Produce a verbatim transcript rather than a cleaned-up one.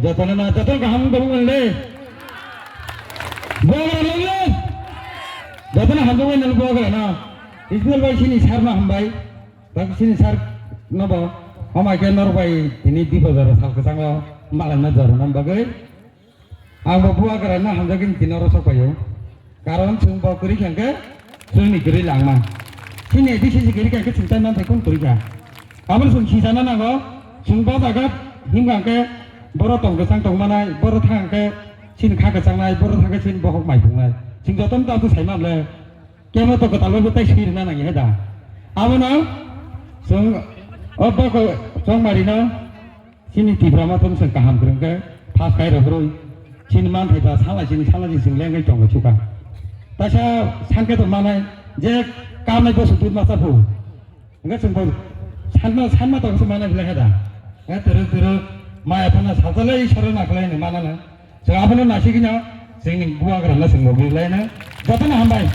Jotono na, jotono kaham tongmani le. Buagra longyo. Jotono hamjakmani nang buagra na. Ismail bai sini sar no hambai. Tak sini sar no bo. Homa ke nor bai tini di bazar sal kesang lo. Malam na jor nam bagai. Ang bo buagra na hamjagin tini oro sok payo. Karon chwng bo kwrwi kha hwnkhe chwngni kwrwi langma. Chini A D C si kwrwi kha hwnkhe chwng tai manthai kung kwrwi kha. Abo chwng sijana nango, chwng bo jaga himkha hwnkhe borok tong kwchang tong manai, borok thang hwnkhe chini kha kwchangnai, borok thang khe chini bohok mai thungnai. Chwng jotono tabuk sai manle, kebo to kwtal bai bo tai swi rwna nangya da. Abono chwng o bokol chongmarino Chini Tipra Motha no chwng kaham kwrwng khe, phas kai rw kwrwi. Chini manthai ba sala chini sala chini chwng lengwi tongo chuka. Taisa sankhe to manai je kamnai bosu dut masa phu. Hwnkhe chwng bo sanma, sanma tong se manai belai khe da. Hwnkhe twrwk twrwk maya phano sajale Iswar no nakolai hwnwi manana. Chwng abono naisingwino chwngni bubagra no chwng bo belai no. Jotono hambai.